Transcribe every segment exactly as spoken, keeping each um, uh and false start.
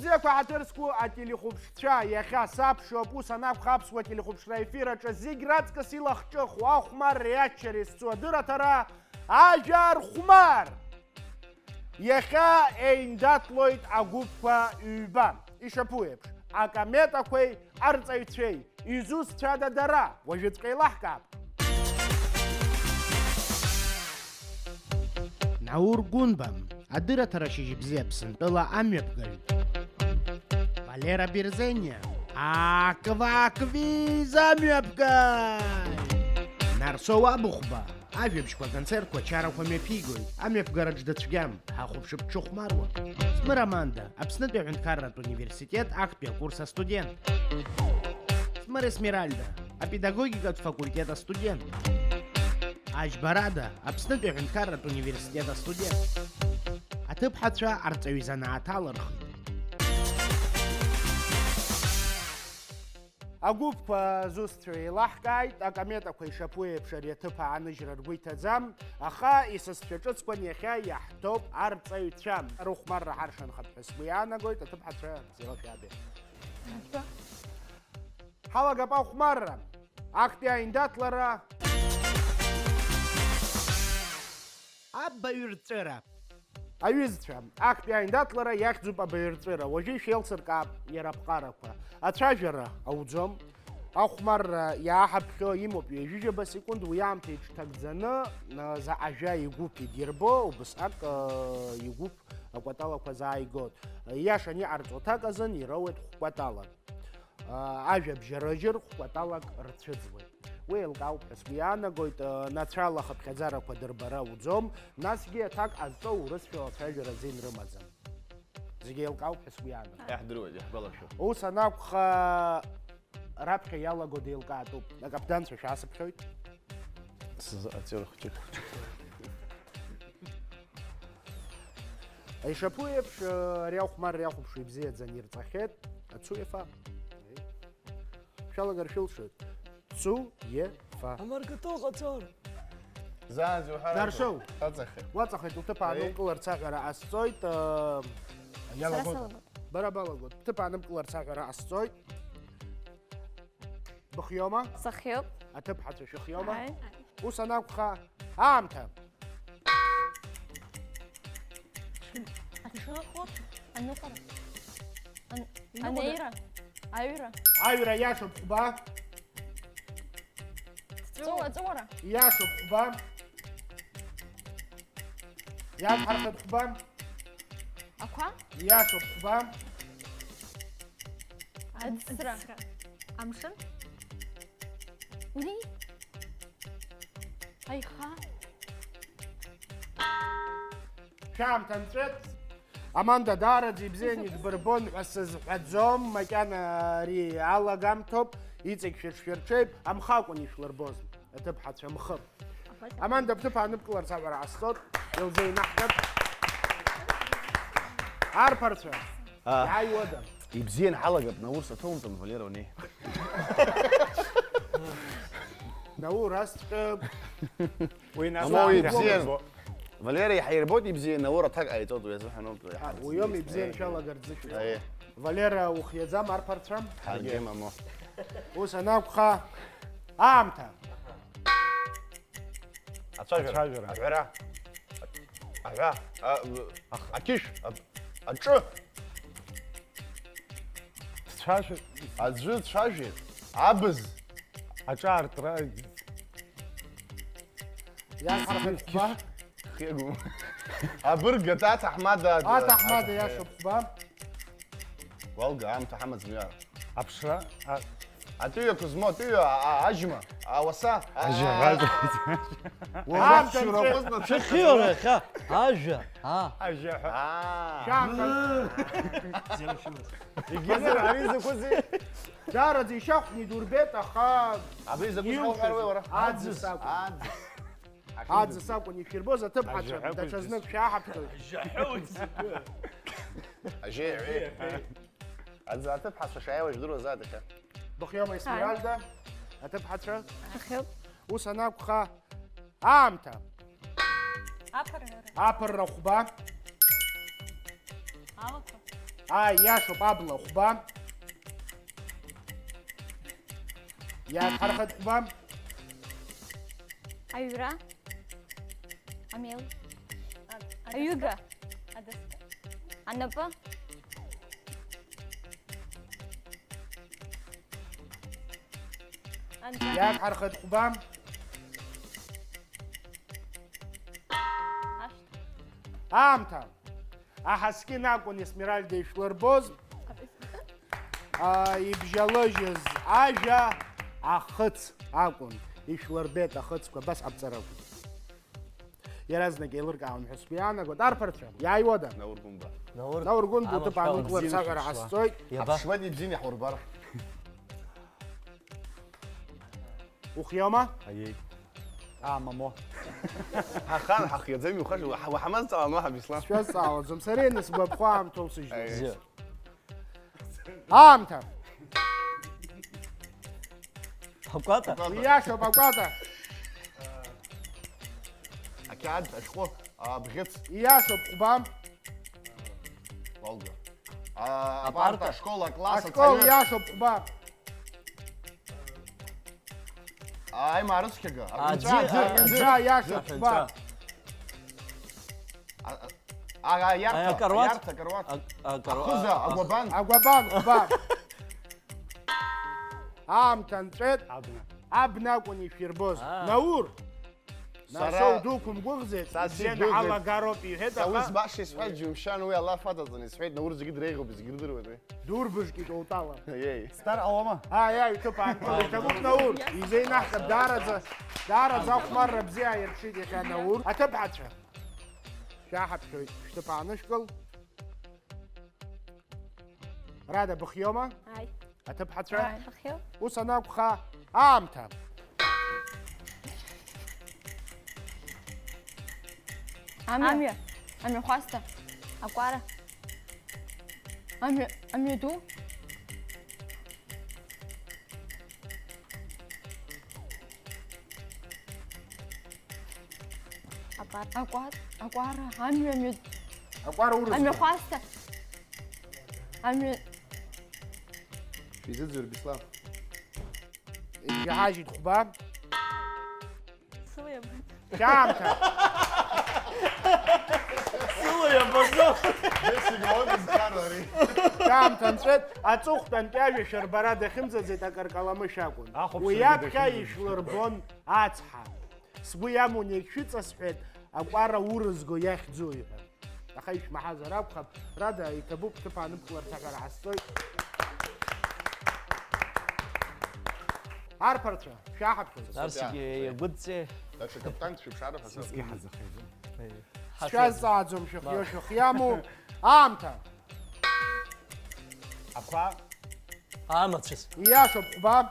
Бзиақәа, ҳаҭыр зқәу ателехәаԥшцәа, иахьа саԥшьоуп, ус анакәха, аԥсуа телехәаԥшра ефир аҿы зегь раҵкыс илахҿыху ахәмарреи аччареи зцу адырраҭара Ажәа рхәмар! Иахьа еиндаҭлоит агәыԥқәа ҩба, ишаԥу еиԥш, акометақәеи арҵаҩцәеи. Изусҭцәада дара? Уажәыҵәҟьа еилаҳкаап. Наур Гәынба, адырраҭара Шьыжьбзиа Аԥсынтәыла амҩаԥгаҩ. Валера Берзениа, ақва-қвиз амҩаԥгаҩ. Нарсоу Абыхәба, ажәабжьқәа, аконцертқәа, ачарақәа мҩаԥигоит, амҩаԥгараҿ дыцәгьам, ҳахәаԥшып дшыхәмаруа. Смыр Аманда, Аԥснытәи аҳәынҭқарратә университет актәи акурс астудент. Смыр Есмеральда, апедагогикатә факультет астудент. Ажьбарада, Аԥснытәи аҳәынҭқарратә университет астудент. Аҭыԥҳацәа арҵаҩы занааҭ алырхит. Агәыԥқәа зусҭцәа еилаҳкааит, акометақәа ишаԥу еиԥш ари аҭыԥ ааныжьра ргәы иҭаӡам, аха исасцәа ҿыцқәан иахьа иаҳҭоуп арҵаҩцәа. Рыхәмарра ҳаршанхап ҳәа сгәы иаанагоит, аҭыԥҳацәа бзиала шәаабеит. Ҳалагап ахәмарра, актәи аиндаҭлара. Абаҩрҵәыра. Аҩызцәа, актәи аиндаҭлара иахьӡуп абаҩрҵәыра. Уажәы ишәеилсыркаап иара аԥҟарақәа. Ацәажәара ауӡом. Ахәмарра иааҳаԥхьо имоуп ҩажәижәаба секунд, уи аамҭа иҽҭагӡаны, а, заҟа жәа игәыԥ идирбо, убасҟак, а, игәыԥ акәаталақәа зааигоит. Ииашаны иҟарҵо аҭак азын ироуеит хә-кәаталак. Ажәабжь арыжьыр хә-кәаталак рцәыӡуеит. Уи еилкаауп ҳәа сгәы иаанагоит, нацәала ахыԥхьаӡарақәа дырбара ауӡом, насгьы аҭак ҟазҵо урысшәала ацәажәара азин рымаӡам. Зегь еилкаауп ҳәа сгәы иаанагоит. Иаҳдыруеит, иаҳгәалашәоит. Ус анакәха, раԥхьа иалаго деилкаатәуп. Акаԥданцәа шәаасыԥхьоит. Сзы-, аҵәыуара хәыҷык. Ишаԥу еиԥш, ари ахәмарра иахәаԥшуа ибзиаӡаны ирҵахьеит. Ацу иафа. Шәалагар шәылшоит. Цу иафа. Амаркатоу ҟаҵар. Зааӡ уҳәар Даршоу. Аҵахеит. Уаҵахеит, уҭыԥ Еи. Аанукыларц аҳәара ҟасҵоит, э, Сара иалагода? Салагоит. Бара балагоит. Уҭыԥ ааныбкыларц аҳәара ҟасҵоит. Быхиома? Сахиоуп. Аҭыԥҳацәа шәыхиома? Ааи. Ус анакәха, аамҭа. Аҽыхәа, аныҟәара. Ан-, иныҟәара. Анеира, аҩра. Аҩра иашоуп, хәба. Ҵәыуа, ҵәыуара. Иашоуп, хәба. Иаҳархап, хәба. Ақәа? Иашоуп, хәба. Аӡсра. Аӡсра. Амшын? Уи? Аиха? Шәаамҭа нҵәеит. Аманда даараӡа ибзианы идбырбон ҳәа сызҳәаӡом, макьана ари алагамҭоуп, иҵегь шәырҽеип, амхы акәын ишәлырбоз, аҭыԥҳацәа, амхы. Аманда, бҭыԥ ааныбкыларц аҳәара ҟасҵоит, илзеинаҳгап. Арԥарцәа, А. Иааиуада? Ибзиан ҳалагап, Наур саҭоумҵан, Валера унеи. Наур, асҵәҟьа. Уи нас Амоу уаҳа ибзиан. Иахәаԥшуа. Валера иаҳирбоит ибзиан, Наур аҭак ҟаиҵоит, уи азыҳәаноуп иаҳа А, уиоми ибзиан. Аиеи. Шәалагар ӡышәа. Аиеи. Валера, ухиаӡам арԥарцәа? Ҳаргьы, мамоу. Ус анакәха, аамҭа. Ацәажәара. Ацәажәара. Аҳәара. Аҳәа. А, ақьышә. А, аҿы. Дцәажәоит. Аӡәы дцәажәеит. Абз. Аҿаартра. Иарҳархеит хәба. Хиагу. Абырг, аҭаҳмада. Аҭаҳмада иашоуп хәба. Уалга, аамҭа ҳамаӡам иара. Аԥшра, а- Атәыҩақәа змоу, атәыҩа, а-, а-, аџьма, ауаса. Ажьа, ажьа. Уара Аамҭа шьоура нҵәеит. Ҟәызна Шәыхиоура иахьа, ажәа, а. Ажьа ҳәа. Аа. Шәаамҭа. Егьи ари закәызеи? Даараӡа ишьахәны идурбеит, аха Абри закәыз иуҳәаз уҳәар уи уара? Аӡыс акәын. Аӡыс. Аӡыс акәын ишәирбоз, аҭыԥҳацәа, Ажьа ҳәа даҽазнык шәаҳаԥхьоит. Ажьа ҳәа. Аӡы аҭыԥҳацәа шааиуа жәдыруазааит иахьа. Быхиоума, Ҳаи. Есмеральда? Аҭыԥҳацәа? Ахьоуп. Ус анакәха, аамҭа. Аԥырра. Аԥырра хәба. Алақәа. Ааи, иашоуп, абла хәба. Иаадҳархеит хәба. Аҩра. Амел. А-, аҩыга. Адыска. Анапы. Анҵәа. Иаадҳархеит хәба. Ашҭа. Аамҭа. Аҳаскьын акәын Есмеральда ишәлырбоз. А, ибжьалыжьыз ажәа ахыц акәын. Ишәлырбеит ахыцқәа, абас ҟабҵаракәын. Иаразнак еилыркаауан ҳәа сгәы иаанагоит. Арԥарцәа, иааиуада? Наур Гәымба. Наур. Наур Гәынба, уҭыԥ аанкыларц аҳәара ҟасҵоит. Иаба? Аԥшьба ибзианы иаҳурбар. Ухиоума? Аиеи. Аа, мамо. Ҳахан, ҳахиаӡами, ухашҭ, уаҳ-, уаҳмазҵаауан уаҳа, Беслан? Сшәазҵаауаӡом, сара ианысгәаԥхо аамҭа усыжьуеит. Аиеи. Бзиа. Аамҭа. Акәата? Иашоуп, акәата. Ақьаад, ашәҟәы, абӷьыц. Иашоуп, хәба. Уалга. А, апарта, апарта, ашкол, акласс, ашкол, аҵаҩы. Иашоуп, хәба. Аимаа рыцқьага, аҳәынҵәа, аӡы, аӡы, аӡы, аӡы, иашоуп, аҳәынҵәа. Хәба. А, а, а, аиарҭа, аи, акаруаҭ. Аиарҭа, акаруаҭ. А, акару-, ахыза, а, агәабан. Агәабан, хәба. Аамҭа нҵәеит. Абна. Абна акәын ишәирбоз. Аа. Наур! Сара нас уқәымгәыӷӡеит, са ибзианы сигәыӷит. Ҳалагароуп иҳәеит, са аха уи збаша исҳәеит, џьумшьан, уи алаф адаҵаны исҳәеит, Наур зегьы дреиӷьуп, зегьы ирдыруеит уи. Дурбыжкит утәала. Еи. Стар ҟалома? Ааи, ааи, иҭыԥ аанкыл, иҭабуп, Наур. Изеинаҳкып, даараӡа, даараӡа ахәмарра бзиа аирԥшит иахьа Наур. Аҭыԥҳацәа, шәаҳаԥхьоит, шәҭыԥ аанышәкыл. Рада, быхиоума? Ааи. Аҭыԥҳацәа? Ааи, ҳахиоуп. Ус анакәха, аамҭа. Амҩа. Амҩа. Амҩахәасҭа. Акәара. Амҩа, амҩаду. Акәар-, акәар-, акәара, амҩа, амҩа-, акәара урызма? Амҩахәасҭа. Амҩа. Шәизыӡырҩ, Беслан. Иџьаҳажьит хәба. Сыла иабаӡом. Шәаамҭа. Сыла иабаӡом. Шәаамҭа нҵәеит, аҵыхәтәантәи ажәа шәарбара дахьымӡаӡеит акаркаламышә акәын. Уи аԥхьа ишәлырбон ацҳа. Сгәы иамуны егьшәыҵасҳәеит, акәара урызго иахьӡу иҳәа. Аха ишәмаҳазар акәхап, Рада, иҭабуп, ҭыԥ ааныбкыларц аҳәара ҟасҵоит. Арԥарцәа, шәаҳаԥхьоит. Нарсгьы иагәыдҵе. Даҽа каптанк шәыԥшаару ҳәа сыҟоуп. Сасгьы ҳазыхеит. Сшәазҵааӡом, шәыхиоу шәыхиаму. Аамҭа. Ақәа. Амацәыс. Ииашоуп, хәба.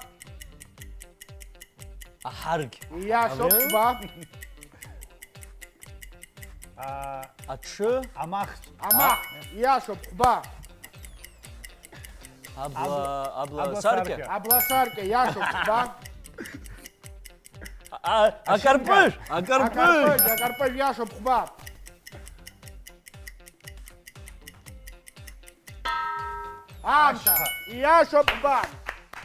Аҳаргь. Ииашоуп, хәба. А, аҽы. Амахтә. Амахтә. Ииашоуп, хәба. Абла, абла, абла саркьа. Саркьа. Абла саркьа, ииашоуп, хәба. А, а, акарпыжә, акарпыжә. Акарпыжә, акарпыжә, ииашоуп, хәба. Аамҭа, ашьха. Ииашоуп, хәба.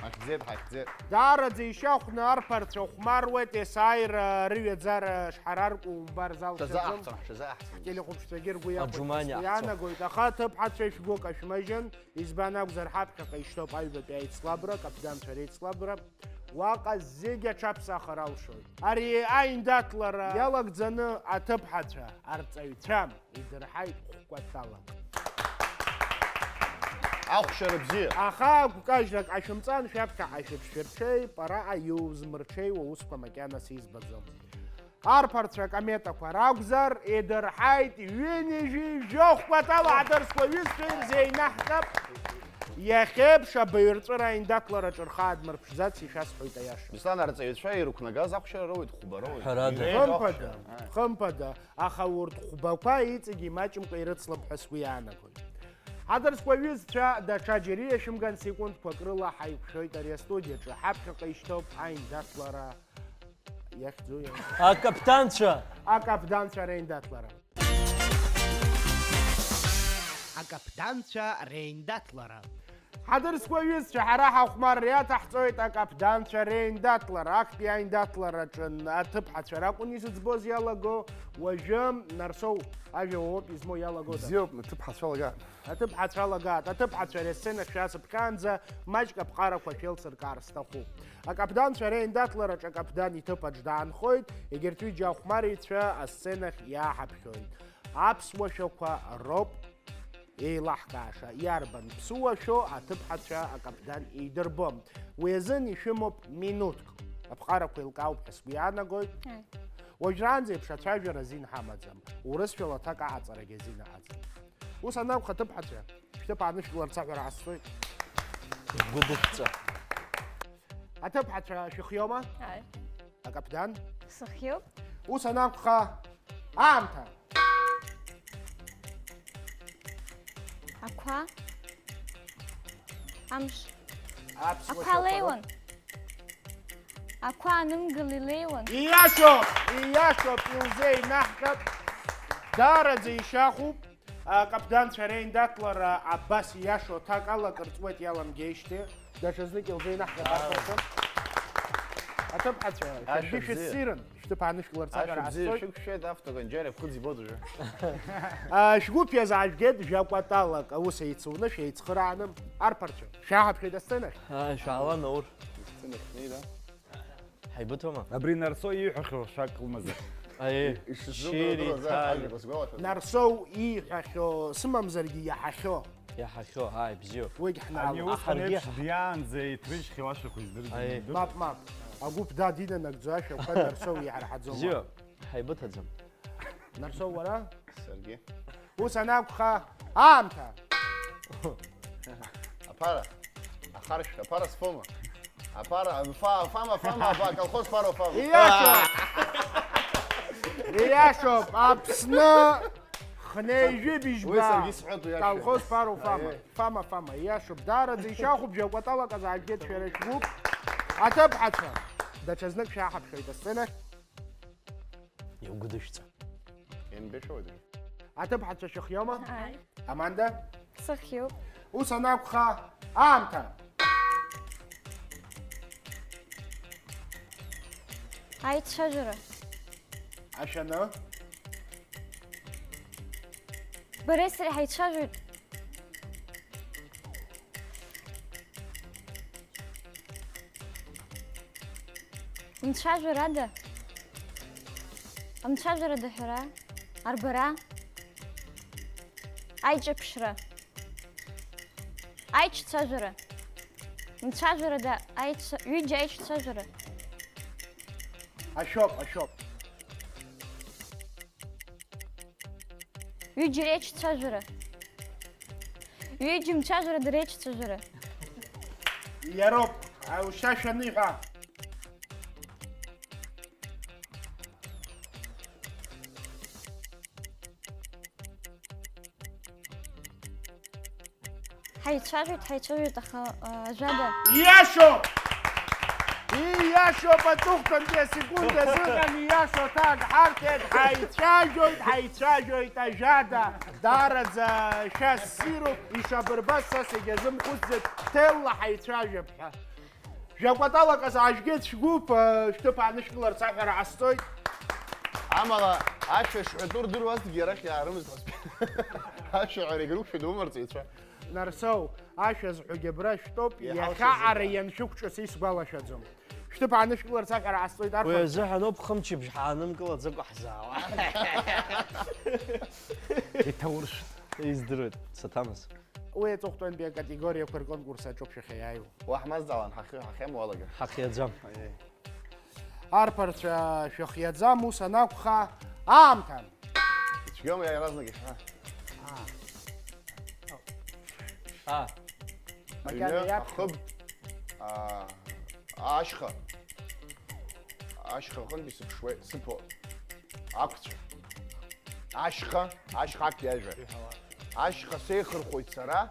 Ҳахьӡеит, ҳахьӡеит. Даараӡа ишьахәны арԥарцәа хәмаруеит, есааира рыҩаӡара шҳарарку умбар залшаӡом. Шәазаҳҵон, шәазаҳҵон. Ҳтелехәаԥшцәагьы ргәы иахәоит, аџумани ҳәа сгәы аҳҵон. Иаанагоит, аха аҭыԥҳацәа шәгәы кашәмыжьын, избан акәзар, ҳаԥхьаҟа ишьҭоуп аҩбатәи аицлабра, акаԥданцәа реицлабра. Уаҟа зегьы аҽаԥсахыр алшоит. Ари аиндаҭлара иалагӡаны аҭыԥҳацәа, арҵаҩцәа идырҳаит хәкәаталак. Ахәшьара бзиа. Аха агәкажьрак ашәымҵан, шәаԥхьаҟа шәыԥшшәырҽеи, пара аиузмырҽеиуа усқәа макьана сизбаӡом. Арԥарцәа акометақәа ракәзар, идырҳаит ҩынҩажәи жәохә кәатала ҳдырсқәа ҩызцәа ирзеинаҳҵап. Иахьеиԥш абаҩрҵәыра аиндаҭлараҿы рхы аадмырԥшӡац, ишәасҳәоит аиаша. Беслан, арҵаҩцәа ирықәнагаз ахәшьара роуеит, хәба роуит. Ҳәарада. Иреиӷьу ахәшьара. Хымԥада, хымԥада, аха урҭ хәбақәа иҵегь имаҷымкәа ирыцлап ҳәа сгәы иаанагоит. Ҳадырсқәа ҩызцәа, даҽаџьара иашәымган, секундқәак рыла ҳаиқәшәоит ари астудиаҿы. Ҳаԥхьаҟа ишьҭоуп аиндаҭлара иахьӡу иан-, акаԥданцәа. Акаԥданцәа реиндаҭлара. Акаԥдан. Акаԥданцәа реиндаҭлара. Ҳадырсқәа ҩызцәа, ҳара ҳахәмарра иаҭаҳҵоит акаԥданцәа реиндаҭлара. Актәи аиндаҭлараҿы аҭыԥҳацәа ракәын изыӡбоз иалаго, уажәы Нарсоу ажәа уоуп измоу иалагода? Бзиоуп, аҭыԥҳацәа алагаат. Аҭыԥҳацәа алагаат. Аҭыԥҳацәа ари асцена шәасыԥхьаанӡа маҷк аԥҟарақәа шәеилцыркаар сҭахуп. Акаԥданцәа реиндаҭлараҿы акаԥдан иҭыԥаҿ даанхоит, егьырҭ ҩыџьа ахәмарыҩцәа асценахь иааҳаԥхьоит. Аԥсуа шәақәа роуп еилаҳкааша, иарбан ԥсуа шәоу аҭыԥҳацәа акаԥдан еидырбом. Уи азын ишәымоуп минуҭк. Аԥҟарақәа еилкаауп ҳәа сгәы иаанагоит. Ааи. Уажәраанӡа еиԥш ацәажәара азин ҳамаӡам. Урысшәала аҭак аҟаҵарагьы азин аҟаӡам. Ус анакәха, аҭыԥҳацәа, шәҭыԥ аанышәкыларц аҳәара ҟасҵоит. Шәгәы дышәҵа. Аҭыԥҳацәа шәыхиоума? Ааи. Акаԥдан? Сыхиоуп. Ус анакәха, аамҭа! Ақәа. Амш. Аԥсуа Ақәа шьоуқәа леиуан. Ақәа анымгыл илеиуан. Ииашоуп, ииашоуп, илзеинаҳҟьап. Даараӡа ишьахәуп. Акаԥданцәа реиндаҭлара абас ииашоу аҭак ала акыр ҵуеит иаламгеижьҭеи. Даҽазнык илзеинаҳҟьап арԥарцәа. Аҭыԥҳацәа, шәаргьы шәыссирын, шәҭыԥ аанышәкыларц аҳәара ҟасҵоит. Шәықәшәеит, автоконџьари аԥхыӡ ибоит уажәы. А, шәгәыԥ иазаажәгеит жәакәаталак аус еицуны, шәеицхырааны, арԥарцәа, шәаҳаԥхьеит асценахь. Ааи, шәаала, Наур. Сценахь шәнеи, да? Ҳаибыҭоума? Абри Нарсоу ииҳәахьоу шәак лымазар. Аиеи, ишысзымдыруа шьыри, дыруазааит, ҭали. Ажәақәа сгәалашәоит. Нарсоу ииҳәахьоу сымамзаргьы иаҳахьоу. Иаҳахьоу, ааи, бзиоуп. Уигь ҳнаалоит. Ани усҟан еиԥш биаанӡа иҭрыжьхьоу ашәақәа издырӡом. Аиеи. Мап, мап. Агәыԥ дад инанагӡо ашәақәа Нарсоу иҳарҳаӡом. Бзиоуп, ҳаибыҭаӡам. Нарсоу, уара? Саргьы. Ус анакәха, аамҭа! Аԥара, ахаршә, аԥара сфома. Аԥара, фа-, фама, фама, фа-, колхоз фаро, фама. Ииашоуп! Ииашоуп, Аԥсны хнеижәи быжьба. Уи саргьы сҳәоит, уи иашоуп. Колхоз фаро, фама. Аиеи. Фама, фама, ииашоуп. Даараӡа ишьахәуп, жәакәаталак азаажәгеит шәара шәгәыԥ. Аҭыԥҳацәа, даҽазнык шәаҳаԥхьоит асценахь. Иугәыдышәҵа. Ианбеишәоуи? Аҭыԥҳацәа шәыхиоума? Ааи. Аманда? Сыхиоуп. Ус анакәха, аамҭа! Аицәажәара. Ашәаны? Бареи сареи ҳаицәажәоит. Мцәажәарада? Амцәажәарада ҳәара? Арбара? Аиҿаԥшра? Аиҿцәажәара? Мцәажәарада аиҿ-, ҩыџьа аиҿцәажәара? Ашәоуп, ашәоуп. Ҩыџьа реиҿцәажәара. Ҩыџьа мцәажәара дреиҿцәажәара. Иароуп, аушьа шәаныҳәа. Ҳаицәажәоит, ҳаицәажәоит, аха, а, ажәада. Ииашоуп! Ииашоуп, аҵыхәтәантәи асекунд азыҳәан ииашоу аҭак ҳарҭеит, ҳаицәажәоит, ҳаицәажәоит, ажәада. Даараӡа шәассируп, ишабырбаз са сегьазымхәыцӡеит, ҭелла ҳаицәажәап ҳәа. Жәакәаталак азаажәгеит шәгәыԥ, шәҭыԥ аанышәкыларц аҳәара ҟасҵоит. Амала, ашәа шҳәатәу рдыруазҭгьы арахь иаарымызт ҳәа сҳәеит. Ашәаҳәара егьрықәшәеит умырҵәеицәа. Нарсоу, ашәа зҳәогьы абра шәтәоуп, иахьаҟара ианшәықәҿыц исгәалашәаӡом. Шәҭыԥ аанышәкыларц аҳәара ҟасҵоит, арԥарцәа. Уи азыҳәаноуп хымчыбжь ҳаанымгылаӡакәа ҳзаауа. Иҭауршәт. Издыруеит, саҭамыз. Уи аҵыхәтәантәи акатегориақәа рконкурс аҿоуп шәахьиааиуа. Уа ҳмазҵаалан, ҳахьы-, ҳахьамуалагар. Ҳахиаӡам. Аиеи. Арԥарцәа шәахиаӡам, ус анакәха, аамҭа! Ицәгьоума иаразнак ишҳәа? А. Макьана аҩны, иаԥхьо. Ахыб, а, ашьха. Ашьха аҟынтәи сыԥшуеит, сыԥо. Ақәцәа. Ашьха, ашьха актәи ажәа. Ашьха сеихырхәоит сара.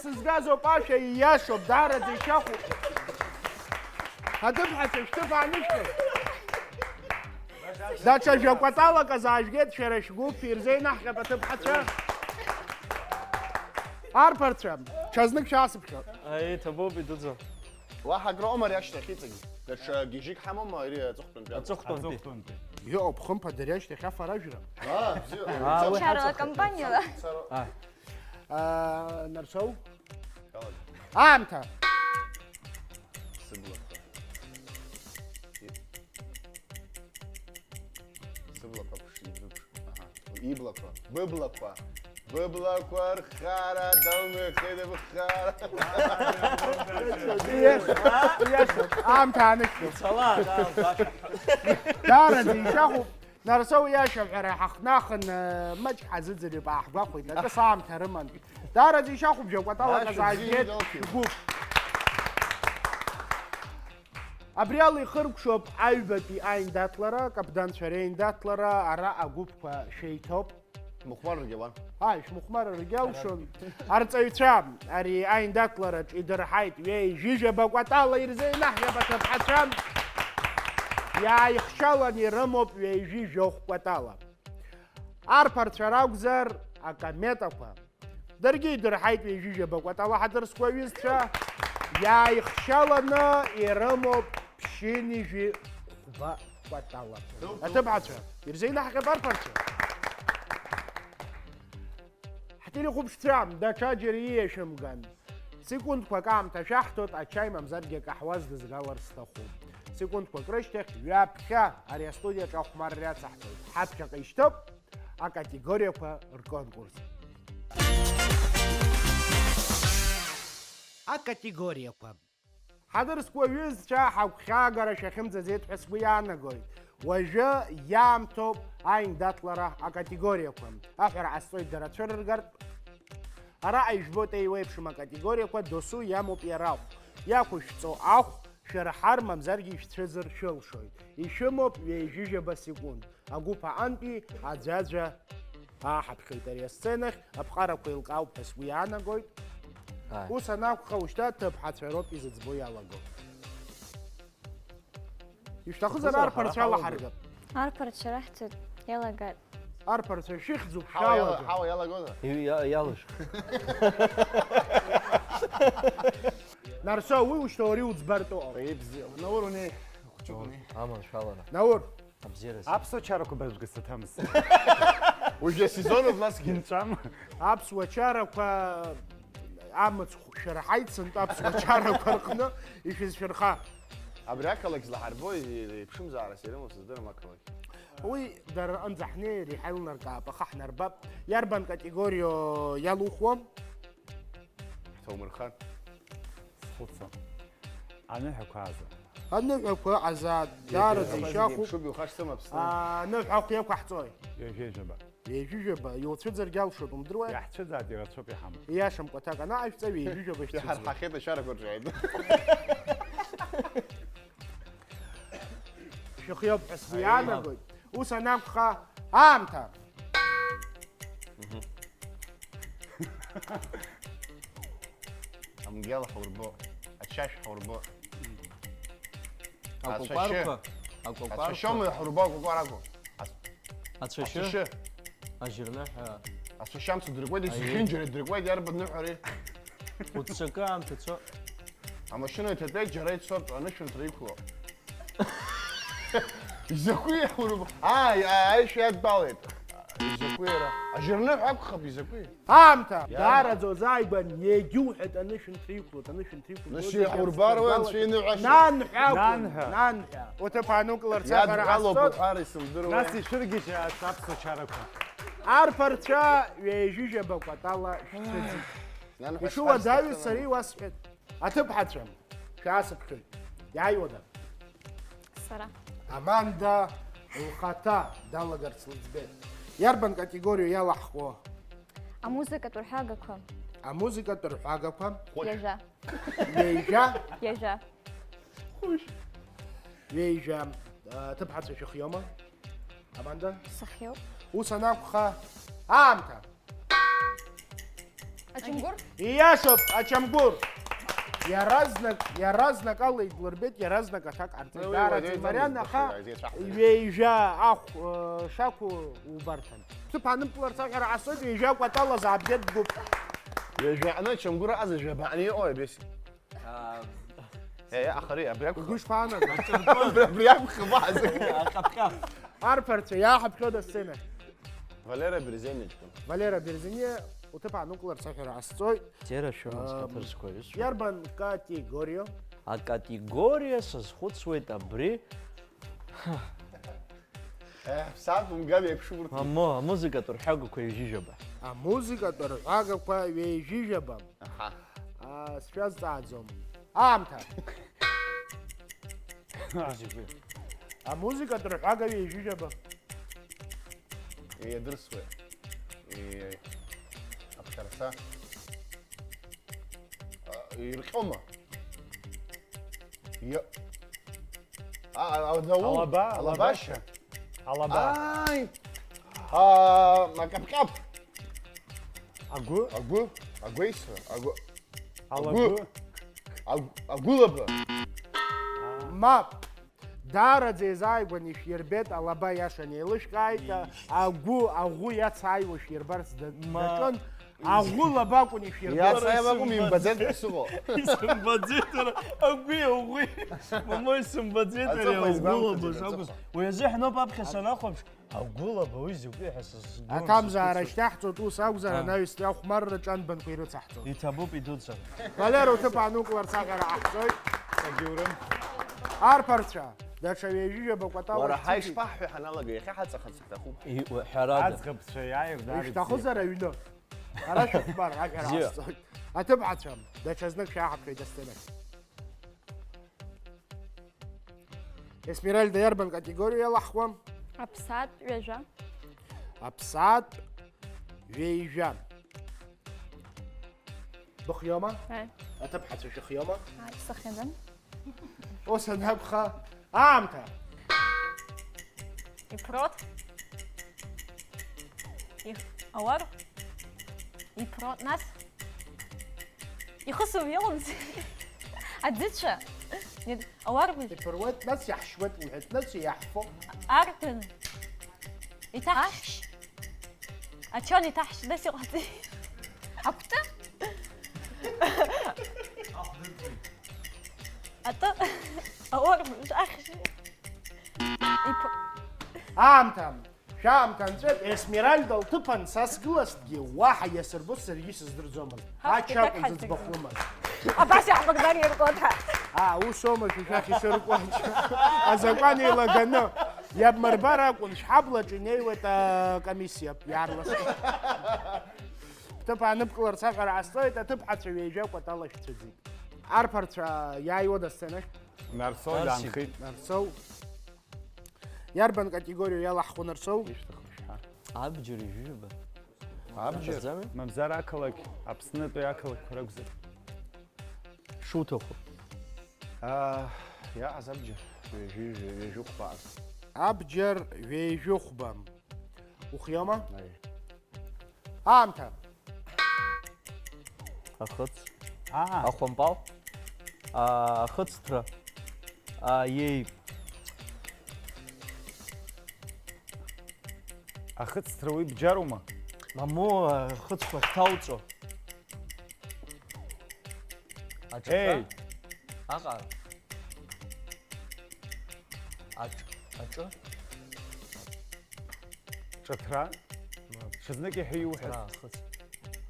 сызгаз ауп ашәа, ииашоуп, даараӡа ишәахәуп. Аҭыԥҳацәа, шәҭыԥ аанышәҵа. Даҽа жәа-кәаталак азаажәгеит шәара шәгәыԥ, ирзеинаҳҟьап аҭыԥҳацәа. Арԥарцәа, ҽазнык шәаасыԥхьап. Аиеи, иҭабуп, идуӡӡа. Уаҳа акры ыҟоума ари ашьҭахь иҵегь? Даҽа гьежьык ҳамоума ари аҵыхәтәантәи? Аҵыхәтәантәи. Иҟоуп, хымԥада, ари ашьҭахь афаражәра. Аа, бзиа. Аа, уи Чарла ҳаҵыхәтәантәи. Компаниала. Аа. Аа, Нарсоу? Далага. Аамҭа! Сыблақәа. Сыблақәа ԥшӡеиԥш. Аҳа. Иблақәа. Быблақәа. Быблақәа рхара далнахеит, быхара. Ииашоуп, ииашоуп. Аамҭа аанышәтәуп. Цала, да, баша. Даараӡа ишәахәуп. Нарсоу иашьа ҳәара ҳахнахын, маҷк ҳазыӡырҩып, ааҳгәахәеит, акы саамҭа рыман. Даараӡа ишьахәуп жәа-кәаталак Ашәа азаажәгеит бзиа иалхит. Гәыԥ. Абри ала ихыркәшоуп аҩбатәи аиндаҭлара, акаԥданцәа реиндаҭлара, ара агәыԥқәа шәеиҭоуп. Мыхәмар ргьауан. Ааи, шәмыхәмар ргьаушон. Арҵаҩцәа ари аиндаҭлараҿ идырҳаит ҩеижәижәаба кәатала ирзеинаҳиап аҭыԥҳацәа. Иааихшьалан ирымоуп ҩеижәижәохә кәатала. Арԥарцәа ракәзар, акометақәа. Даргьы идырҳаит ҩеижәижәаба кәатала ҳаҭыр зқәу аҩызцәа. Иааихшьаланы ирымоуп ԥшьынҩажәи хәба кәатала. Аҭыԥҳацәа, ирзеинаҳҟьап арԥарцәа. Ҳтелехәаԥшцәа, даҽаџьара ииашәымган. Секундқәак аамҭа шәаҳҭоит, ачаи мамзаргьы акаҳуа сдызгалар сҭахуп. Секундқәак рышьҭахь ҩаԥхьа ари астудиаҿы ахәмарра иацаҳҵоит. Ҳаԥхьаҟа ишьҭоуп акатегориақәа рконкурс. Акатегориақәа. Ҳаҭыр зқәу аҩызцәа, ҳагәхьаагара шәахьымӡаӡеит ҳәа сгәы иаанагоит. Уажәы иаамҭоуп аиндаҭлара акатегориақәа. Аҳәара ҟасҵоит дара цәырыргартә. Араҟа ижәбоит еиуеиԥшым акатегориақәа, досу иамоуп иара ахә. Иақәышәҵо ахә шәырҳар, мамзаргьы ишәцәыӡыр шәылшоит. Ишәымоуп ҩеижәижәаба секунд. Агәыԥ аҟынтәи аӡәаӡәа ааҳаԥхьоит ари асценахь, аԥҟарақәа еилкаауп ҳәа сгәы иаанагоит. Ааи. Ус анакәха, ушьҭа аҭыԥҳацәа роуп изыӡбо иалаго. Ишәҭахызар, ишәҭахызар, арԥарцәа ҳара алаҳаргап. Арԥарцәа раҳҭоит, иалагар. Арԥарцәа шәыхьӡуп, ҳауа иала-, шәалагап. Ҳауа иалагозар? Иу-, иа-, иалыш. Нарсоу, уи ушьҭа уара иуӡбартә ыҟоуп. Еи, бзиа. Наур, унеи, хәыҷык унеи. Аманшәалара. Наур. Абзиараз. Аԥсуа чарақәа бажәга саҭамыз. Уажәы асезонуп насгьы. Нҵәам. Аԥсуа чарақәа Амыцхә шәара ҳаицынтәа аԥсуа чарақәа рҟны ишәызшәырха. Абри ақалақь злаҳарбо, и-, иԥшымзаарас ирымоу сыздырам ақалақь. Уи дара рҟынӡа ҳнеир иҳаилнаркаап, аха ҳнарбап. Иарбан категорио иалухуа? Ҳҭоумырхан. Схәыцуан. Аныҳәақәа азы. Аныҳәақәа азы даараӡа ишьахәуп. Иеиԥшуп, иухашҭым Аԥсны. Аныҳәа ахә иақәаҳҵои? Ҩажәеи жәаба. Ҩажәи жәаба, иуцәыӡыргьы алшоит, умдыруеи? Иаҳцәыӡаат, ирацәоуп иҳамоу. Ииашамкәа аҭак анаашәҵа, ҩажәи жәаба шәцәыӡуеит. Иҳарҳахьеит ашәарақәа рҿы. Шәыхиоуп ҳәа сгәы иаанагоит. Ус анакәха, аамҭа! Амгьал ҳаурбо, ачашә ҳаурбо. Акәакәарқәа, акәакәарқәа. Ацәашьы. Ацәашьома ҳаурбо акәакәарақәа? Ац-, ацәашьы. Ацәашьы. Ажьырныҳәа. Ацәашьы амца дыркуеит, аиеи, зегьынџьара идыркуеит, иарбан ныҳәари? Уццакы аамҭа цо. Амашьына иҭатәеит, џьара ицоит, анышәынҭра иқәло. Изакәи, урб-, ааи, ааи, аишәа иадтәалеит. Изакәи иара? Ажьырныҳәа акәхап, изакәи? Аамҭа! Иара? Даараӡа узааигәан, иагьуҳәеит, анышәынҭра иқәлоит, анышәынҭра иқәлоит. Нас иаҳурбар уи анцәа иныҳәа шьоук. Нанҳәа акәын, нанҳәа. Нанҳәа. Уҭыԥ аанукыларц аҳәара ҟасҵоит. Иадҳәалоуп уҳәар исымдыруеи. Нас ишәыргьежьаат аԥсуа чарақәа. Арԥарцәа ҩажәижәаба кәатала шәцәыӡит. Нанҳәа. Ишуадаҩыз сара иуасҳәеит. Аҭыԥҳацәа, шәаасыԥхьоит. Иааиуада? Сара. Аманда лхаҭа далагарц лыӡбеит. Иарбан категориа иалаҳхуа? Амузыкатә рҳәагақәа. Амузыкатә рҳәагақәа. Ҩажәа. Ҩажәа. Ҩажәа. Ҩажәа. Аҭыԥҳацәа шәыхиома? Аманда? Сыхиоуп. Ус анакәха, аамҭа! Ачамгәыр? Ииашоуп, ачамгәыр! Иаразнак, иаразнак ала идлырбеит, иаразнак аҭак ҟарҵеит. Уи, уи, даараӡа уи, имариан, уи, аха уи, уи, уи, ҩеижәа ахә, э, шақәу убарҭан. Ҭыԥ анымтларц аҳәара ҟасҵоит, ҩеижәа кәатала заабгеит бгәыԥ. Ҩажәаҟны ачамгәыр аҟаза жәабаҟны иҟои, абеси? Аа. Е, аха ари, абри акәхап. Угәы ишԥаанаго? Абри, абри акәхап, аҳ, зегь. Аҟьаԥҟьаԥ. Арԥарцәа, иааҳаԥхьода асцена? Валера Берзениа ҷкәын. Валера Берзениа, уҭыԥ аанукыларц аҳәара ҟасҵоит. Џьара шәыма, ам, схаҭарсқәа ҩызцәа. Иарбан категориа? Акатегориа сазхәыцуеит абри. Еҳ, ԥсаатә умган еиԥшым урҭ. Амо-, амузыкатә рҳәагақәа ҩажәижәаба. Амузыкатә рҳәагақәа ҩажәижәаба. Аҳа. А, сшәазҵааӡом. Аамҭа. Амузыкатә рҳәага ҩажәижәаба. Иадырсуеит. И-, аԥхьарца. А, ирҟьома? Иа-, а, а, а, дау? Алаба, алабашьа. Алаба. Ааи! А, акаԥкаԥ. Агәы? Агәы, агәеисра, агәы. Алабы. Агәы. Агә-, агәылаба. Мап. Даараӡа еизааигәаны ишәирбеит, алаба иаша неилышәкааит, агәы, аӷәы иацааиуа шәирбарц да-, ма- даҿын, аӷәы лаба акәын ишәирбоз. Иацааиуа акәым, имбаӡеит ҳәа сыҟоу. Исымбаӡеит ара, агәи аӷәи. Мамои, сымбаӡеит ари, аҵыхәа аӷәы избан лаба хәыҷык, шакәыз. Аҵыхәа. Уи азы ҳноуп аԥхьа санахәаԥш, агәы лаба уи закәи ҳәа сызгон. Аҭамзаара шьҭаҳҵоит, ус акәзар, а, анаҩстәи ахәмарраҿы анбанқәа ирыцаҳҵоит. Иҭабуп, идуӡӡан. Валера, уҭыԥ аанукыларц аҳәара ҟаҳҵоит. Егьаурым. Арԥарцәа, даҽа ҩажәижәаба кәатала. Уара, ҳа шәцәыӡит. Ишԥаҳҳәеи ҳаналага, иахьа ҳаҵахарц ҳҭахуп. И-, уҳәарада. Аӡӷабцәа иааир, даараӡа. Ишәҭахызар аҩны. Ара шәыхәмар, аҳәара, бзиа, ҟасҵоит. Аҭыԥҳацәа, даҽазнык шәааҳаԥхьоит асценахь. Есмеральда, иарбан категориа иалаҳхуа? Аԥсаатә ҩажәа. Аԥсаатә ҩеижәа. Быхиома? Аи. Аҭыԥҳацәа шәыхиома? Аи, сыхиаӡам. Ус анакәха, аамҭа! Иԥрот. Их-, ауар. Иԥрот, нас. Ихысым, иҟамзи. Аӡыцәа. Нет, ауарбажә. Иԥыруеит, нас иаҳшьуеит, уҳәеит, нас иаҳфо. Арҭын. Иҭаҳшь. Ачон иҭаҳшь, нас иҟаҵеи. Акәты. Атәы. Ауарбажә, ахьшь. Иԥ- Аамҭа. Шәаамҭа нҵәеит, Есмеральда лҭыԥан са сгылазҭгьы уаҳа иасырбоз саргьы исыздырӡомызт. Ҳа Ача акәын зыӡбахә лымаз. Абас иаҳбагӡан иргоит ҳәа. Аа, ус оума шәа шәахь ишыркуа? Азакәан еилаганы иабмырбар акәын, шәҳаблаҿы инеиуеит акомиссиа иаарласны. Бҭыԥ ааныбкыларц аҳәара ҟасҵоит, аҭыԥҳацәа ҩажәа кәатала шәцәыӡит. Арԥарцәа иааиуада асценахь? Нарсоу Нарси. Иаанхеит. Нарсоу. Иарбан категориа иалаҳхуан Нарсоу? Ишәҭаху шәҳәа. Абџьар ҩажәижәаба. Абџьар? Даҳҭахӡами? Мамзар ақалақь, Аԥснытәи ақалақьқәа ракәзар? Шуҭаху. Аа, иаҳаз абџьар ҩажәи-, ҩажәи хәба. Абџьар ҩажәи хәба. Ухиоума? Аи. Аамҭа. Ахыц. Аа. Ахәампал. А, ахыцҭра. А, иеи. Ахыцҭра уи бџьарума? Мамоу, ахыцқәа ахьҭауҵо. Аҿыҭра? Еи! Аҟара. Аҿ-, аҿы? Ҿыҭра? Мап. Ҽазнык иҳәа иуҳәаз. Аҭра, ахыц.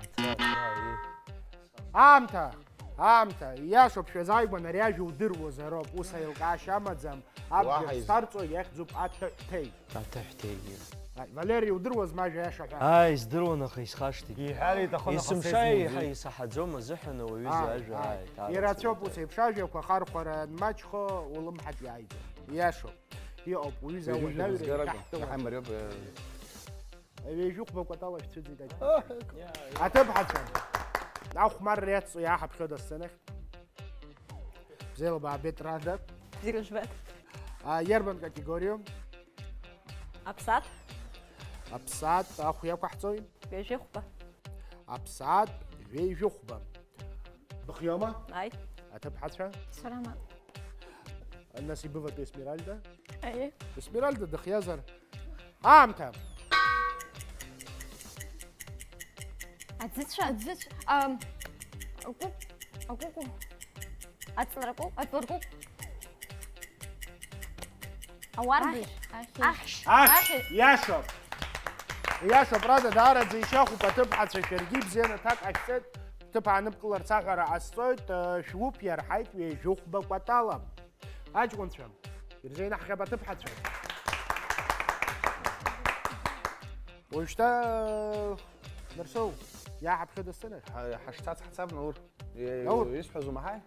Аҭра, аҭра, еи. Аамҭа! Аамҭа! Ииашоуп, шәазааигәан, ари ажәа удыруазароуп, ус аилкаашьа амаӡам, абџьар Уаҳа из- сҭарҵо иахьӡуп аҭыҳәҭеи. Аҭыҳәҭеигьы. Ааи, Валери, иудыруазма ажәа иаша ҳәа? Ааи, издыруан, аха исхашҭит. Иҳәар иҭахын, аха Есымша сеиҵбымзи. Еиҳа исаҳаӡом азыҳәан уаҩы изы Ааи, ажәа, ааи, ааи, ҭарҵеит. Ирацәоуп ус еиԥш ажәақәа, хархәара анмаҷхо улымҳаҿ иааиӡом. Ииашоуп. Иҟоуп, уҩыза Ҩажәи ауадаҩра жәаба згарақәа, иахьаҳтәым. Иаҳа имариоуп, э. Ҩажәи хәба кәатала шәцәыӡит аҭыԥҳацәа. Аҭыԥҳацәа. Ахәмарра иацҵо иааҳаԥхьода асценахь? Бзиала баабеит, Рада. Бзиара жәбеит. А, иарбан категориоу? Аԥсаатә. Аԥсаатә ахә иақәаҳҵои? Ҩажәи хәба. Аԥсаатә ҩажәи хәба. Быхиоума? Ааит. Аҭыԥҳацәа? Салама. Нас ибыватәу Есмеральда? Аиеи. Есмеральда дыхиазар? Аамҭа! Аӡыцәа? Аӡыцә-, ам, акәыкә, акәыкәу. Аҵларкәыкә? Аҵларкәыкә. Ауарбажә. Ахь, ахь. Ахьшь. Ахьшь, Ахьшь. Иашоуп. Иашоуп, Рада, даараӡа ишьахәуп аҭыԥҳацәа, шәаргьы ибзианы аҭак ҟашәҵеит. Ҭыԥ ааныбкыларц аҳәара ҟасҵоит, э, шәгәыԥ иарҳаит ҩажәи хәба кәатала. Аҷкәынцәа, ирзеинаҳхьап аҭыԥҳацәа. Уажәшьҭа, Нарсоу, иааҳаԥхьода асценахь? Ҳа-, ҳашцац ҳцап, Наур. Е, Наур. Исҳәаз умаҳаи?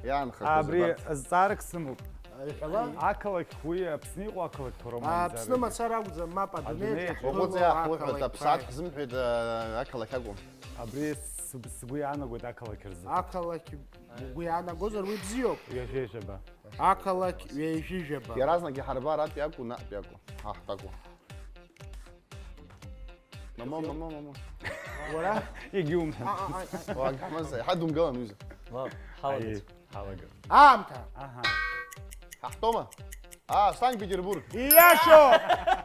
Иаанхақәаз Абри абарҭ. Зҵаарак сымоуп. Иҳәала? Ақалақь уи Аԥсны иҟоу ақалақьқәа роума? Аԥсны мацара акәӡам, мап, адунеи Адунеи ахь иаҳԥыло Уаҟәыҵ иаҳуҳәоит, ақалақь, Аԥсаатә ҳаи. Ҳзымҳәеит, э, ақалақь акәым. Абри с-, сгәы иаанагоит ақалақь рзы. Ақалақь угәы иаанагозар уи бзиоуп. Ҩажәижәаба. Ақалақь ҩажәижәаба. Иаразнак иҳарбар атәи акәу, наҟтәи акәу? Аҳ, такәу. Мамо, мамо, мамо. Уара? Егьиумҳәан. А, а, а, а. Уагамаза, иҳадумгалан, ҩыза. Ма, ҳалагаӡ. Аиеи, ҳалагап. Аамҭа! Аҳа. Ҳаҳтәома? Аа, Санкт-Петербург. Ииашоуп!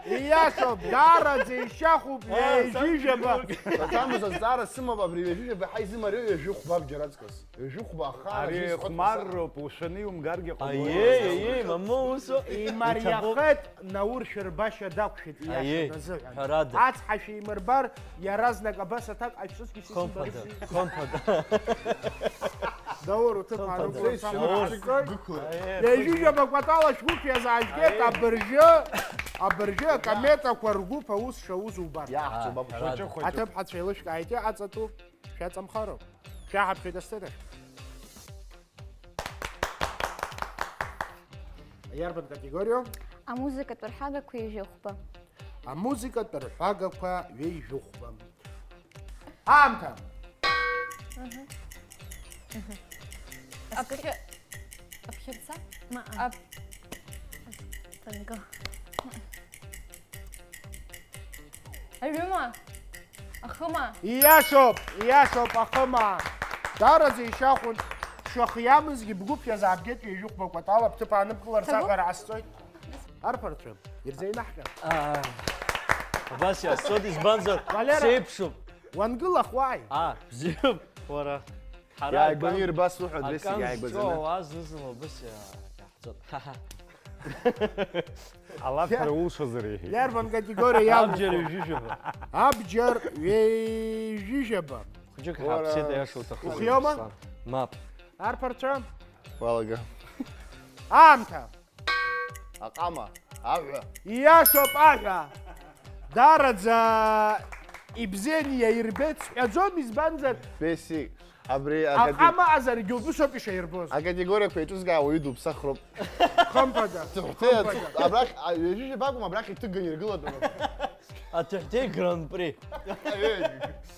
Ииашоуп! Даараӡа ишьахәуп, Е, ҩажәижәаба! Санкт-Петербург. Саҭамыз азҵаара сымоуп, абри ҩажәижәаба ҳаизымариоу ҩажәи хәба абџьар аҵкыс. Ҩажәи хәба ахара Ари аӡәы изхәыцуа хәмарроуп, ушаны иумгаргьы ҟалоит. Аиеи, аиеи, мамоу, усо. Имариахеит, Наур шәырбашьа дақәшәеит, Аиеи, ииашаны азыҳәан. Ҳәарада. Ацҳа шәимырбар, иаразнак абас аҭак ҟашәҵозгьы Хымԥада, сисымбарызи. Хымԥада. Даур, уҭыԥ Хымԥада. Аарықәлацәа Даур. Ҳарцоит. Аиеи. Ҩажәижәаба кәатала шәгәыԥ иазаажәгеит, Аиеи. Абыржәы, абыржәы акометақәа ргәыԥ аус шауз убарҭ. Иаҳцо, Аа, баб, ҳәарада. Хәыҷы, хәыҷы. Аҭыԥҳацәа еилышәкааит, иҟаҵатәу шәаҵамхароуп. Шәаҳаԥхьоит асценахь. Иарбан категориоу? Амузыкатә рҳәагақәа ҩажәи хәба. Амузыкатә рҳәагақәа ҩажәи хәба. Аамҭа! Аԥхьа-, аԥхьарца? Ма-, а. Ап-, Танго. Аҩыма? Ахыма? Ииашоуп, ииашоуп, ахыма. Даараӡа ишьахәын, шәахиамызгьы бгәыԥ иазаабгеит ҩажәи хәба кәатала, бҭыԥ ааныбкыларц Ҭабуп? Аҟара ҟасҵоит. Арԥарцәа, ирзеинаҳҟьап. Аа, абас иаасцоит, избанзар, Валера, сеиԥшуп. Уангылах уааи. Аа, бзиоуп, уара. Ҳара Иааигәаны акан-, ирбаз суҳәоит, Веси, акан иааигәаӡаны. Зҿоу ауаа зны-зынла убас иа-, иаҳҵоит. Ҳа-ҳа. Алафҳәара улшозар иҳәеит. Иарбан категориа иалоу? Абџьар ҩажәижәаба. Абџьар ҩажәижәаба. Хәыҷык ҳааԥсеит, аиаша уҭахызар, ухиоума? Руслан. Мап. Арԥарцәа? Уалага. Аамҭа. Аҟама, аҳәа. Ииашоуп аҳәа. Даараӡа ибзианы иаирбеит сҳәаӡом, избанзар, Бесик, абри акати-, аҟама аҟазаргьы убыс ауп ишаирбоз. Акатегориақәа еиҿызгаа уаҩы дуԥсахроуп. Хымԥада. Хымԥада. Абрахь, а, ҩажәижәаба акәым, абрахь иҭыганы иргылатәын. Аҭыҳәҭеи Гран-при.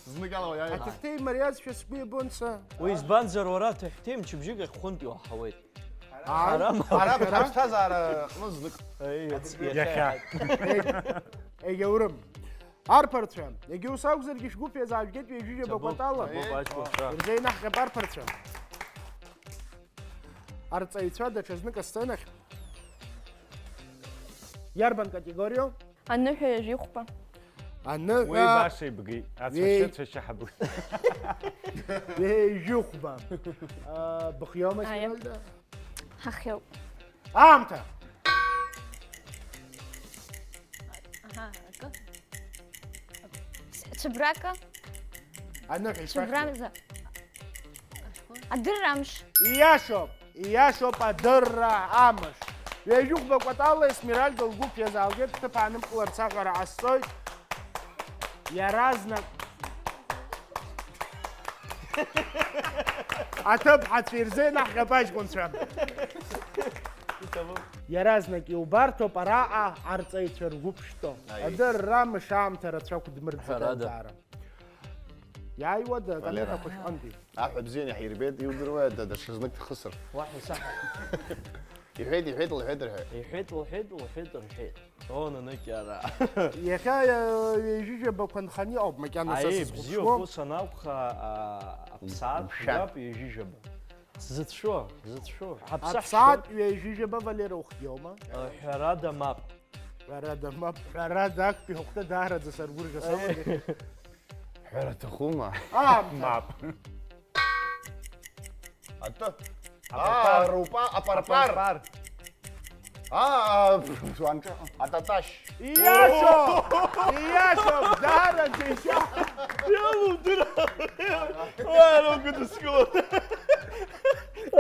Зныкала уаҩы. Аҭыҳәҭеи мариазшәа сгәы иабон са. Уи избанзар, уара аҭыҳәҭеи мчыбжьык ахь хәынтә иуаҳауеит. Ааи. Ҳарам. Ҳарам, ҳаԥсҭазаара аҟны знык. Аи, иац-, иахьа. Иахьа. Егь-, егьаурым. Арԥарцәа, егьа ус акәзаргьы шәгәыԥ иазаажәгеит ҩажәижәаба кәатала. Ҭабуп, ҭабуп, аҷкәынцәа. Ирзеинаҳҟьап арԥарцәа. Арҵаҩцәа даҽазнык асценахь. Иарбан категориоу? Аныҳәа ҩажәихәба. Аныҳәа. Уи баша ибгеит. Ацәашьы, ҩеи-, ацәашьы ҳабгеит. Ҩажәихәба. А, быхиоума, Аиа. Смиральда? Ҳахиоуп. Аамҭа. Аҳа, акы. Ц-, цәыбракы. Аныҳәа ишәахьоу. Цәыбрамза. Адырра амш. Ииашоуп, ииашоуп, адырра амш. Ҩажәихәба кәатала Есмиральда лгәыԥ иазаалгеит, шәҭыԥ аанымкыларц аҳәара ҟасҵоит. Иаразнак. Аҭыԥҳацәа ирзеинаҳҟьап аҷкәынцәа. Иаразнак иубарҭоуп араҟа арҵаҩцәа ргәы ԥштәо. Аиеи. Адырра амш аамҭа рацәа ақәдмырӡит. Ҳәарада. Даара. Иааиуада, Валера, акамерақәа шҟәантәи? Аҳәа бзианы иаҳирбеит, иудыруеи, да-, даҽазнык дхысыр. Уаҳа исаҳәа. Иҳәеит, иҳәеит, лҳәеит, рҳәеит. Иҳәеит, лҳәеит, лҳәеит, рҳәеит. О, наныкьара. Иахьа, э, ҩажәижәабақәа нханы иҟоуп, макьана са Аиеи, сызхәыцуа. Бзиоуп, ус анакәха, а, аԥсаатә Мшәан. Жәаб ҩажәижәаба. Сзыцәшәо, сзыцәшәо. Ҳаԥсы Аԥсаатә ҳшьоит. Ҩажәижәаба, Валера, ухиоума? Э, ҳәарада, мап. Ҳәарада, мап, ҳәарада, актәи ахәҭа даараӡа саргәырӷьо салагеит. Ҳәара аҭахума? Аа, мап. Мап. Атәы. Апарпар. Аа, рупа, апарпар. Апарпар. Аа, пф, уанҿа-, ататашь. Ииашоуп! Ииашоуп! Даараӡа ишьа! Иалудыра! Уа, ну, куда скот!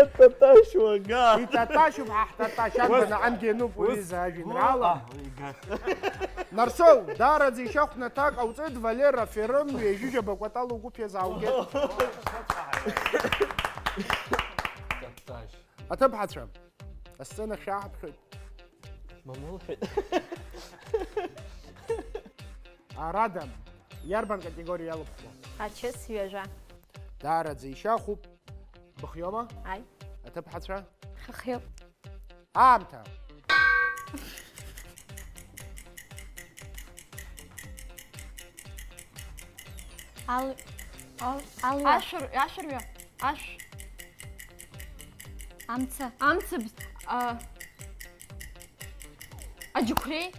Ататашь, уага! Итаташьуп, ҳа ҳтаташь, ус, анкьа наҟ-ангьы иануп уи ус, изы ажәеинраала. Нарсоу, даараӡа ишьа хәнаҭак ауҵеит, Валера Ферым, ҩажәижәаба кәатала угәы ԥиазааугеит. Аҭыԥҳацәа, асцена шәаҳаԥхьоит. Мамоу лҳәеит. Арада, иарбан категориа иалыԥхуа? Ачыс ҩажәа. Даараӡа ишьахәуп. Быхиоума? Аи. Аҭыԥҳацәа? Хыхиоуп. Аамҭа. Ал-, ал-, алҩа. Ашәыр-, ашәырҩа. Ашә-, Амца. Амцабз-, а, аџьықәреи.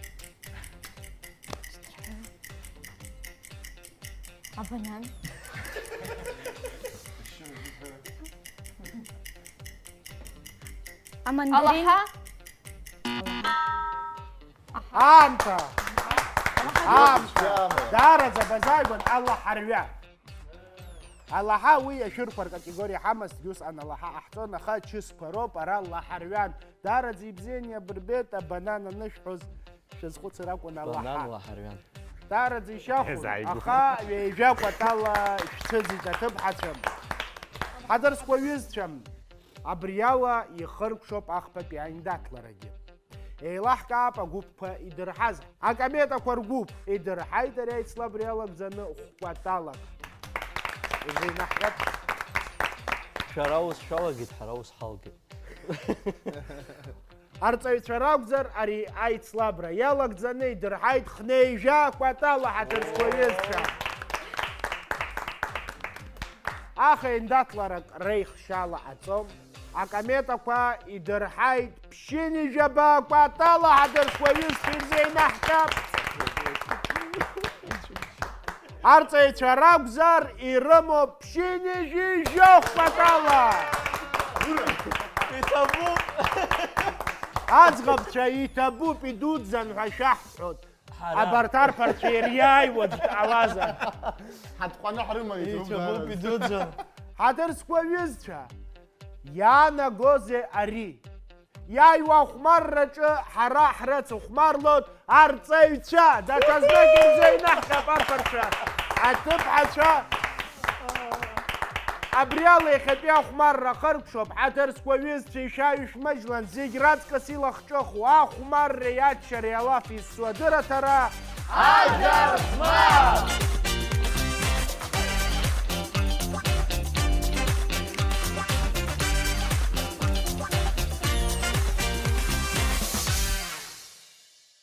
Абанан. Амандарин. Алаҳа. Аамҭа! Аамҭа! Даараӡа базааигәан алаҳарҩа! Алаҳа уи ашәырқәа ркатегориа ҳамазҭгьы усҟан алаҳа ҟаҳҵон, аха ачысқәа роуп ара лаҳарҩан. Даараӡа ибзиан иабырбеит абанан анышәҳәоз. Шәазхәыцыр акәын алаҳа. Банан лаҳарҩан. Даараӡа ишьахәын, Езааигәа. Аха ҩажәа кәатала шәцәыӡит аҭыԥҳацәа. Ҳаҭыр зқәу аҩызцәа, абриала ихыркәшоуп ахԥатәи аиндаҭларагьы. Еилаҳкаап агәыԥқәа идырҳаз. Акометақәа ргәыԥ идырҳаит ари аицлабра иалагӡаны хә-кәаталак. Ирзеинаҳҟьап. Шәара ус шәалагеит, ҳара ус ҳалгеит. Арҵаҩцәа ракәзар, ари аицлабра иалагӡаны идырҳаит хнеижәа кәатала ҳаҭыр зқәу аҩызцәа. Аха еиндаҭларак реихшьала ҟаҵом. Акометақәа идырҳаит ԥшьынҩажәаба кәатала ҳаҭыр зқәу аҩызцәа ирзеинаҳҟьап. Арҵаҩцәа ракәзар, ирымоуп ԥшьынҩажәи жәохә кәатала! Иҭабуп! Аӡӷабцәа иҭабуп, идуӡӡан ҳәа шәаҳҳәоит. Ҳара. Абарҭ арԥарцәа ириааиуа дҟалазар. Ҳатҟәаны ҳрыман. Иҭабуп, идуӡӡан. Ҳаҭыр зқәу аҩызцәа, иаанагозеи ари? Иааиуа ахәмарраҿы ҳара ҳрыцыхәмарлоит арҵаҩцәа, даҽазнык ирзеинаҳҟьап арԥарцәа, аҭыԥҳацәа. Абри ала иахьатәи ахәмарра ахыркәшоуп, ҳаҭыр зқәу аҩызцәа, ишәаҩ-шәмыжьлан, зегь раҵкыс илахҿыху, ахәмарреи аччареи алаф иссу адырраҭара. Аџьархмар!